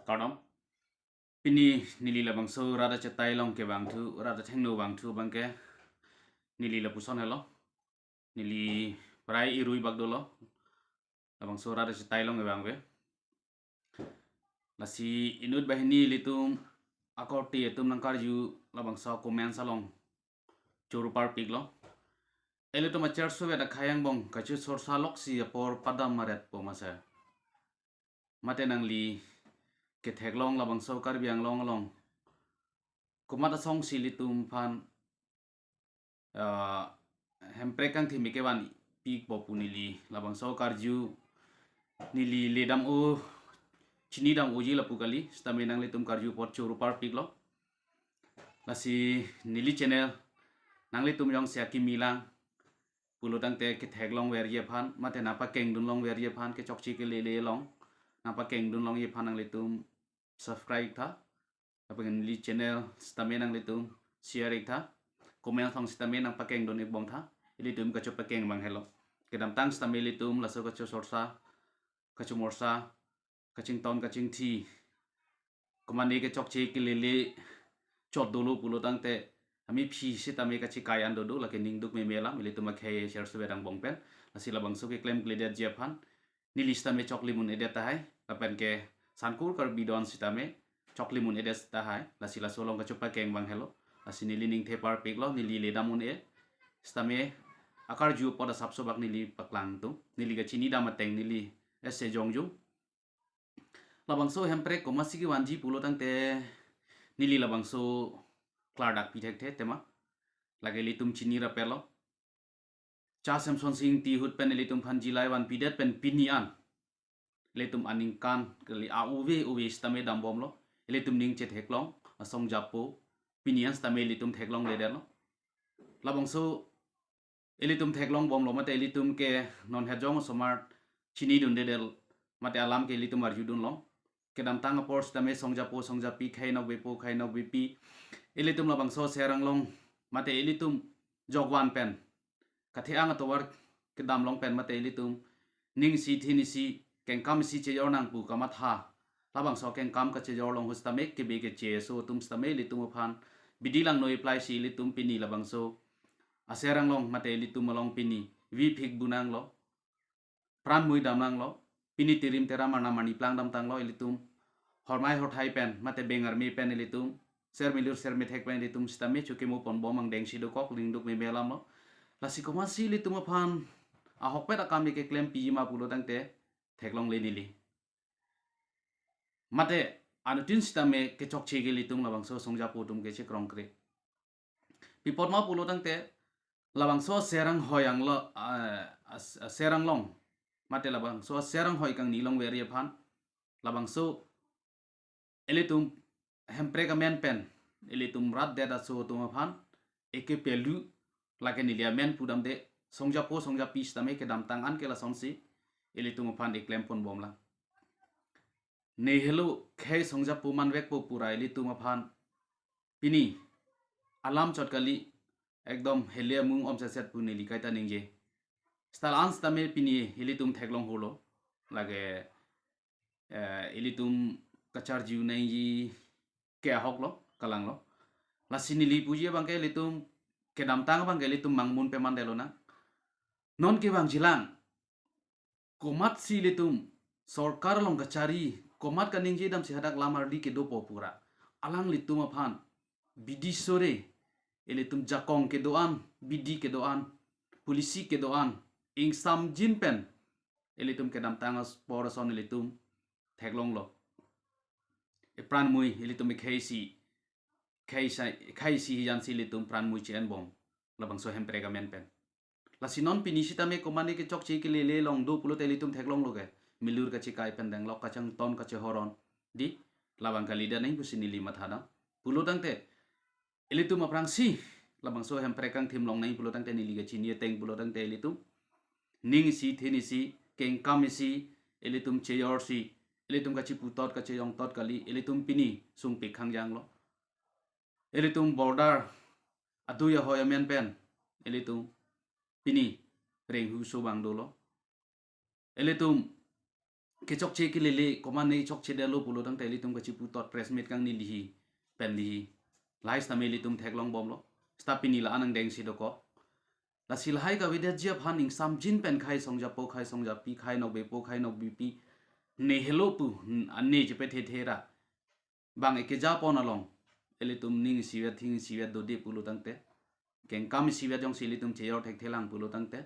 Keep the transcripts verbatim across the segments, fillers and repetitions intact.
Kardom. Pini neli labangso rat achetai along kevangthu, rat athengno vangthu abangke neli lapuson helo. Neli prai irui bak dolo. Labangso rat achetai along kevang ave. Lasi inut banghini ilitum akorte atum nangkarju labangso comments along choro parpiklo. Ilitum acherso vet akhei angbong kachosorsa loksi apor padam maret po masa. Mate nangli ketheklong labangso Karbi Anglong along komat asongsi ilitum aphan, ah, Hemprek kangthim kevanpi po pu neli labangso karju neli ledam-o, chinidam-oji lapu kali, sitame nanglitum karju apot choro parpiklo. Lasi neli channel nanglitum jongsi akimi lang pulo tangte ketheklong verji aphan, mate nangpakengdun long verji aphan, kechokche kelele along nangpakengdun longji aphan nanglitum subscribe tha. Lapen neli channel sitame nanglitum share ik tha. Comment along sitame nangpakengdun ik bom tha. Ilitum kachepakeng abang helo. Kedamtang sitame ilitum laso kachosorsa, kachomorsa, kachington kachingthi, komatne kechokche kelele chot dolo pulo tangte amephi sitame kachikai an dodo, lake ningduk meme alam, ilitum akhei acherso vet angbong pen. Lasi labangso keklemkledetji aphan neli sitame choklim un-edet tahai, lapen ke sangkur Karbi don sitame choklim un-edet tahai. Lasi laso along kachepakeng abang helo. Lasi neli ningthe parpiklo, neli ledam un-e sitame akarju apot asapso bak neli paklangdun. Neli kachinidam ateng neli ese jongjung. Labangso Hemprek komatsi kevanji pulo tangte neli labangso klardak pi thekthe tema. Lake ilitum chini rapetlo. Cha Semsonsing Ingti ahut pen ilitum aphan jilai vanpidet pen pini an ilitum aningkan kali a-ove ove sitame dambomlo. Ilitum ning chetheklong asong japo pini an sitame ilitum theklongledetlo. Labangso ilitum theklong bomlo mate ilitum ke non hejong osomar chinidundedetlo mate alam ke ilitum arjudunlong. Kedamtang apor sitame song japo song japi, khei nokbepo khei nokbepi, ilitum labangso Ser Anglong mate ilitum jokvan pen kathe-ang atovar kedam long pen mate ilitum ning isi thin isi kengkam isi chejor nang pu kamatha, labangso kengkam kachejor long ahut sitame kebe keche aso atum sitame ilitum aphan bidi langno-iplai si ilitum pini labangso a-Ser Anglong mate ilitum along pini vi phik bunanglo, pran mui damnanglo, pini tirim teram arnam arni plang damtanglo ilitum, hormai horthai pen mate beng arme pen ilitum, ser milur ser methek pen ilitum sitame chokimo ponbom angdeng si dokok, ningduk meme alamlo. Lasi komatsi ilitum aphan ahokpet akam keklempiji ma pulo tangte theklongle neli. Mate anuttin sitame kechokche ke ilitum labangso song japo atum ke chekrongkre. Pi apot ma pulo tangte labangso Ser Anghoi Anglo, ah, as-, Ser Anglong mate labangso Ser Anghoi kangni longverji aphan, labangso ilitum Hemprek amen pen ilitum rat det aso atum aphan eke pelu, lake neli amen pudamde, song japo song japi sitame kedamtang an ke lasonsi ilitum aphan eklem ponbomlang. Ne helo khei song japo manvekpo pura ilitum aphan pini alam chot kali, ekdom hele amung om setset pu neli kaita ningje. Seta la-an sitame pini ilitum theklong holo, lake, eh, ilitum kacharju nangji ke ahoklo, kalanglo. Lasi neli puji abang ke ilitum kedamtang abang ke ilitum mangmun pemandetlo nang. Non kevangjilang, komatsi ilitum sorkar along kachari, komat kaningje damsi hadak lam ardi kedopo pura, alanglitum aphan bidi sore, ilitum jakong kedo-an, bidi kedo-an, polisi kedo-an ingsamjin pen ilitum kedamtang apor ason ilitum theklonglo. Epran mui ilitum ekhei isi, khei isi, khei isi hijan si ilitum pran mui che-enbom labangso Hemprek amen pen. Lasi non pini sitame komatne kechokche kelele along do pulote ilitum theklonglo ke, milur kachekai pen denglok, kachington kachehoron, di, labang kalidet nang pusi neli mathadam. Pulo tangte ilitum aphrangsi labangso Hemprek kangthim long nang pulo tangte, neli kachini ateng pulo tangte ilitum ning isi thin isi kengkam isi ilitum chejor si, ilitum kachiputot kachejongtot kali, ilitum pini sungpik khangjanglo. Ilitum border adui ahoi amen pen ilitum pini renghu so abang dolo. Ilitum kechokche kelele, komatne chokchedetlo pulo tangte ilitum kachiputot press meet kangni lihi pen lihi, lahai sitame ilitum theklongbomlo. Sita pini la-an angdengsi dokok. Lasi lahai kavedetji aphan ingsamjin pen khei songjapo, khei songjapi, khei nokbepo, khei nokbepi, ne helo pu, n-, ane chepethethe ra, bang ekejapon along ilitum ning isivet, thing isivet dode pulo tangte, kengkam isivet jongsi ilitum chejor thekthelang pulo tangte,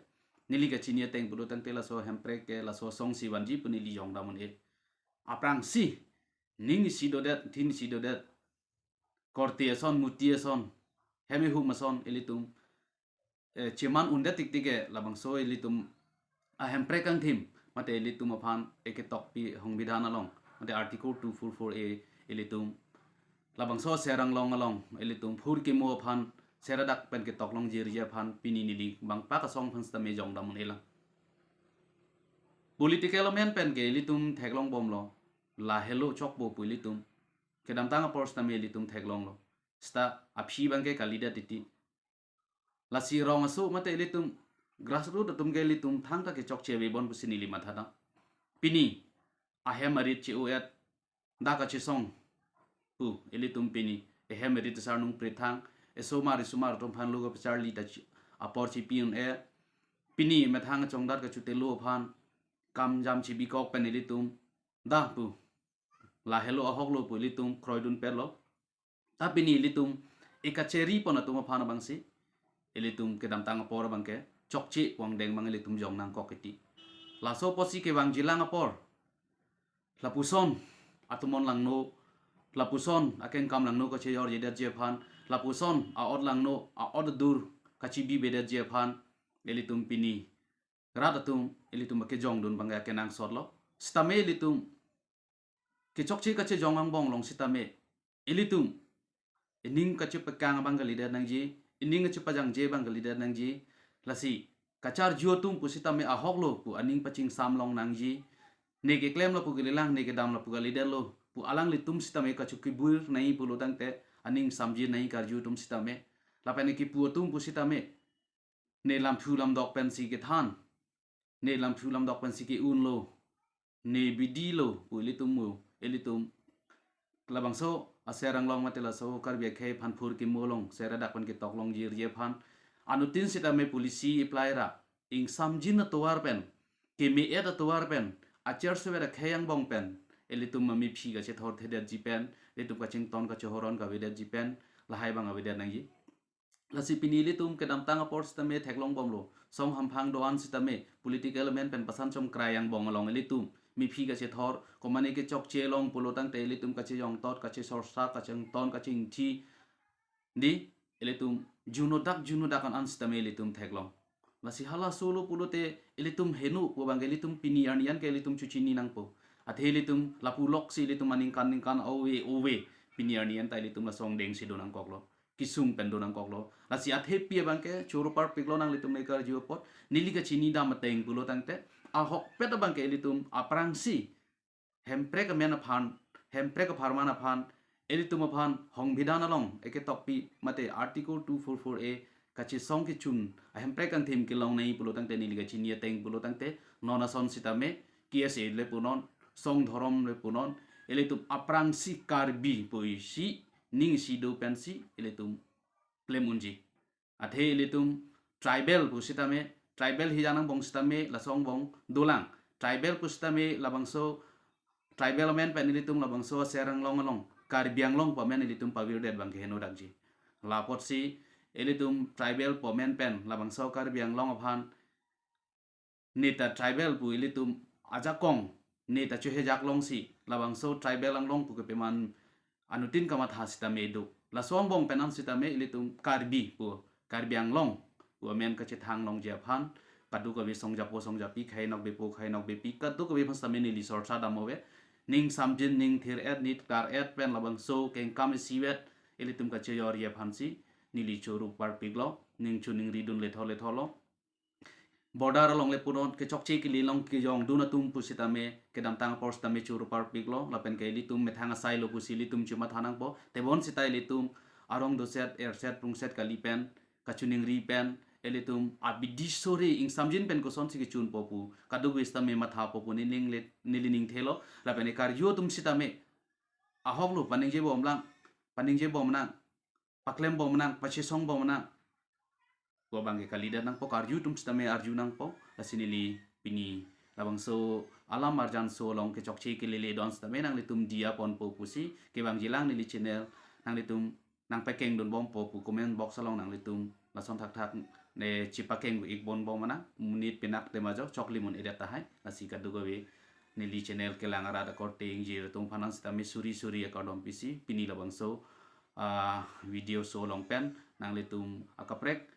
neli kachini ateng pulo tangte, laso hemprek ke laso asongsi vanji pu neli jongdam un-e. Aphrangsi ning isi dodet, thing isi dodet, korte ason, muti ason, hem ihum ason ilitum, eh, cheman undet tiktik ke labangso ilitum ahemprek kangthim mate ilitum aphan eketokpi songbidhan along mate Article two four four A ilitum labangso aser anglong along ilitum phurkimo aphan seradak pen ketoklong jirji aphan pini neli bangpak asong aphan sitame jongdam un-elang. Political amen pen ke ilitum theklongbomlo, lahelo chokpo pu ilitum kedamtang apor sitame ilitum theklonglo. Sita aphi abangke kalidet titi. Lasi rong aso mate ilitum grassroot atum ke ilitum thangta kechokche avebom pusi neli mathadam. Pini ahem arit che-o-et, dak kachesong pu ilitum pini ehem arit asar nung prithang, esomar esomar atum aphan lo kapacharli ta chi-, apor chipi un-e. Pini methang achongdat kachotelo aphan kam jam chibikok pen ilitum dak pu, lahelo ahoklo pu ilitum kroidun perlo. Ta pini ilitum ekacheri pon atum aphan abangsi ilitum kedamtang apor abangke chokche pu angdeng abang ilitum jong nangkok titi. Laso apotsi kevangjilang apor, lapuson atomon langno, lapuson akengkam langno kachejorjedetji aphan, lapuson a-ot langno, a-ot adur kachibivedetji aphan ilitum pini rat atum ilitum akejongdun abangke akenangsotlo. Sitame ilitum kechokche kachejong angbong along sitame ilitum ining kachepakang abang kalidet nangji, ining kachepajangje abang kalidet nangji. Lasi kacharju atum pu sitame ahoklo pu aning pachingsam long nangji. Ne keklem lapu kalilang, ne kedam lapu kalidetlo pu alanglitum sitame kachokibur nai pulo tangte aning samji nai karju atum sitame. Lapen ne kipu atum pu sitame ne lamthu lamdok pensi kethan, ne lamthu lamdok pensi ke-unlo, ne bidilo pu ilitum mu, ilitum labangso aser anglong mate laso Karbi akhei aphan phurkimo along seradak pen ketoklong jirji aphan anuttin sitame policy apply ra, ingsamjin atovar pen, keme-et atovar pen, achersevet akhei angbong pen ilitum amephi kachethorthedetji pen, ilitum kachington kachehoron kavedetji pen lahai abang avedet nangji. Lasi pini ilitum kedamtang apor sitame theklongbomlo, song hamphang do-an sitame political amen pen pasan chomkrai angbong along ilitum mephi kachethor, komatne kechokche along pulo tangte ilitum kachejongtot, kachesorsa, kachington, kachingthi, di ilitum junodak junodak an an sitame ilitum theklong. Lasi hala solo pulote ilitum heno pu abangke ilitum pini arni an ke ilitum chochini nangpo. Athe ilitum lapuloksi ilitum aningkan ningkan ove ove pini arni an ta ilitum laso angdengsi do nangkoklo, kesung pen do nangkoklo. Lasi athepi abangke choro parpiklo nanglitum ne karju apot. Neli kachini dam ateng pulo tangte ahokpet abangke ilitum aphrangsi hemprek amen aphan, hemprek apharman aphan, ilitum aphan songbidhan along eketokpi mate Article two four four A kachesong kechun ahemprek kangthim kelong nai pulo tangte neli kachini ateng pulo tangte non ason sitame K S A le punon, song dhorom le punon, ilitum aphrangsi Karbi pusi ning isi do pensi ilitum klem unji. Athe ilitum tribal pu sitame, tribal hijan angbong sitame laso angbong dolang. Tribal pu sitame labangso tribal amen pen ilitum labangso aser anglong along Karbi Anglong pu amen ilitum pavirdet abangke henodakji. Lapotsi ilitum tribal pu amen pen labangso Karbi Anglong aphan neta tribal pu ilitum ajakong neta chohejak longsi labangso tribal anglong pu kepeman anuttin kamatha sitame do. Laso angbong pen an sitame ilitum Karbi pu, Karbi Anglong pu amen kachethang longji aphan kadokave songjapo songjapi, khei nokbepo khei nokbepi, kadokave aphan sitame neli sorsa dam ave. Ning samjin ning thir-et, ning kar-et pen labangso kengkam isivet ilitum kachejorji aphansi neli choro parpiklo, ning chu ning ridun letho letholo. Border along le punon, kechokche kele along kejongdun atum pu sitame kedamtang apor sitame choro parpiklo, lapen ke ilitum methang asai lo pusi ilitum chomatha nangpo. Tebon sita ilitum arong doset, erset, prungset kali pen, kachiningri pen, ilitum abidi sore ingsamjin pen kosonsi kechunpo pu kadokave sitame mathapo pu neli ning le, neli ningthelo. Lapen ekarju atum sitame ahok lo, paningje bomlang, paningje bomnang, paklem bomnang, pachesong bomnang. Ko abang ke kalidet nangpo, karju atum sitame arju nangpo. Lasi neli pini labangso alam arjanso along kechokche kelele don sitame nanglitum diya ponpo pusi kevangjilang neli channel, nanglitum nangpakengdun bompo pu comment box along nanglitum lason thakthak ne chipakeng ik bon bomnang, monit pinak te majok choklim un-edet tahai. Lasi kadokave neli channel kelang arat akorte ingjir atum aphan sitame suri suri akardom pisi pini labangso ah, video so along pen nanglitum akaprek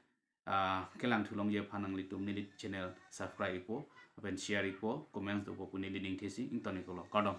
ah, kelang thulongji aphan nanglitum neli channel subscribe ikpo, lapen share ikpo, comments dopo pu neli ningthesi ington iklo. Kardom.